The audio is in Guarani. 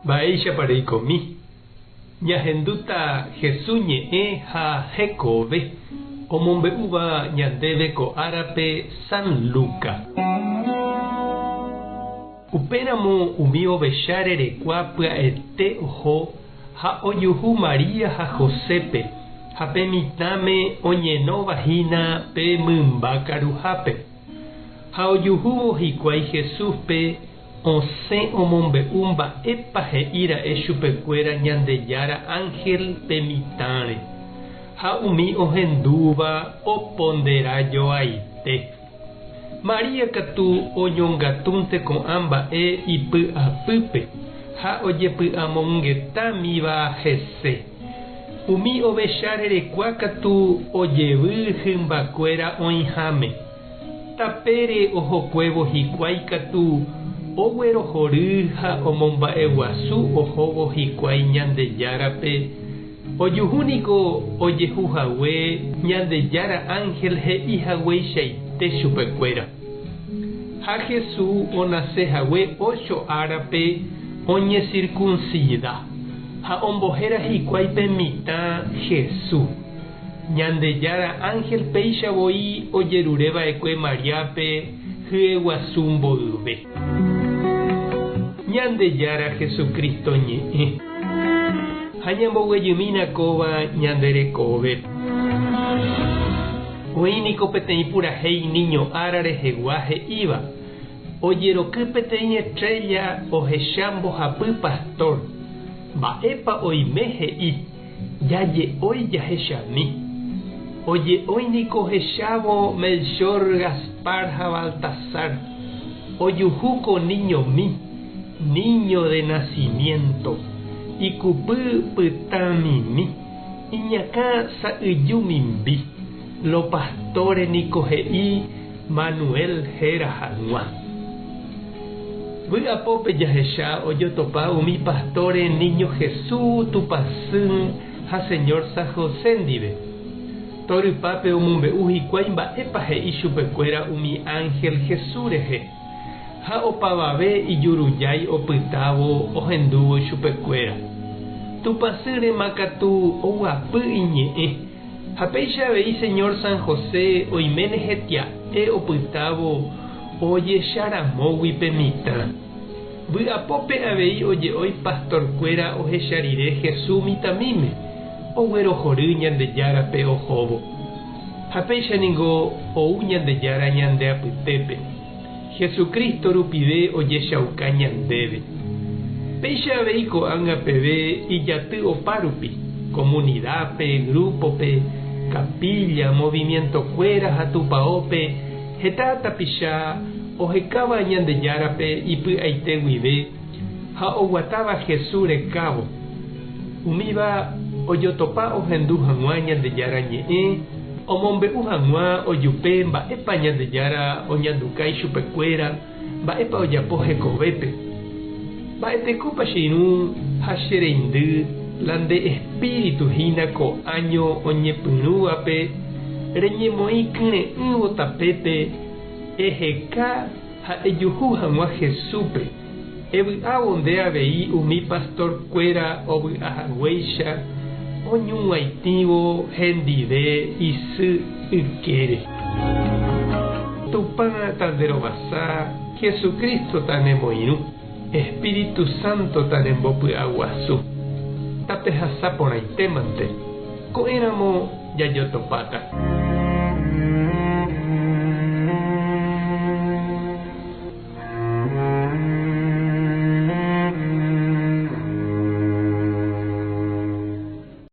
Mba'éichapa reikomi? Ñahendúta Hesu ñe'ẽ ha hekove omombe'úva ñandéve ko árape San Luca. Upéramo umi ovecha rerekua pya'ete oho ha ojuhu María ha Josépe ha pe mitãme oñenóva hína pe mymba karuhápe. Ha ojuhúvo hikuái Jesúspe osẽ omombe'u mba'épa he'i ra'e chupekuéra Ñandejára ánhel pe mitãre, ha umi ohendúva opondera joaite. María katu oñongatúnte ko'ã mba'e ipy'apýpe ha ojepy'amongetámiva hese. Umi ovecha rerekua katu ojevy hymbakuéra oĩháme. Tapére ohokuévo hikuái katu oguerohory ha omomba'eguasu ohóvo hikuái Ñandejárape, ojuhu niko ojehu hague Ñandejára ánhel he'i hagueichaite chupekuéra. Ha Jesús onase hague ócho árape oñesirkunsida, ha ombohéra hikuái pe mitã Jesús. Ñandejára ánhel péicha voi ojerure va'ekue Mariápe hyeguasu mboyve. Ñandejára Jesucristo ñe'ẽ. Ha ñamboguejymína kóva ñande rekove. Oĩ niko peteĩ purahéi niño ára rehegua he'íva, Ojeroky peteĩ estrella ohecha mbohapy pastor. Mba'épa oime he'i? Jaje'ói jahechami. Oje'ói niko ohechávo Melchor, Gaspar ha Baltasar. Ojuhu ko niñomi, niño de nacimiento, ikupy pytãmimi, iñakã sa'yju mimbi. Lo pastore niko he'i Manuel héra hag̃ua. Vy'apópe jahecha ojotopa umi pastore Niño Jesús, Tupãsy ha Señor San José ndive. Torypápe omombe'u hikuái mba'épa he'i chupekuéra umi ángel Jesús rehe, ha opavave ijurujái opytávo ohendúvo chupekuéra. Tupãsy rema katu oguapy iñe'ẽ, ha péicha avei Señor San José oiméne hetia'e opytávo Ojecharamógui pe mitã. Vy'apópe avei oje'ói pastorkuéra ohecha rire Jesús mitãmíme, oguerohory Ñandejárape ohóvo. Ha péicha ningo ou Ñandejára ñande apytépe. Jesucristo rupive ojechauka ñandéve. Péicha avei ko'ág̃a peve ijaty opárupi, komunidápe, grúpope, kapilla, movimientokuéra ha tupaópe, Heta tapicha ohekáva Ñandejárape ipy'aite guive ha oguatáva Jesús rekávo. Umíva ojotopa ohendu hag̃ua Ñandejára Ñe'ẽ, omombe'u hag̃ua ojupe mba'épa Ñandejára oñanduka ichupekuéra, mba'épa ojapo hekovépe. Mba'etekópa che irũ ha che reindy la nde espíritu hína ko áño oñepyrũvape reñemoĩ kyre'ỹvo tapépe eheka ha ejuhu hag̃ua Jesúspe, evy'ávo nde avei umi pastor-kuéra ovy'a haguéicha oñug̃uaitĩvo hendive isy ykére. Tupã tanderovasa, Jesucristo tanemoirũ, Espíritu Santo tanembopy'aguasu. Tapehasa porãitémante, ko'ẽramo jajotopáta.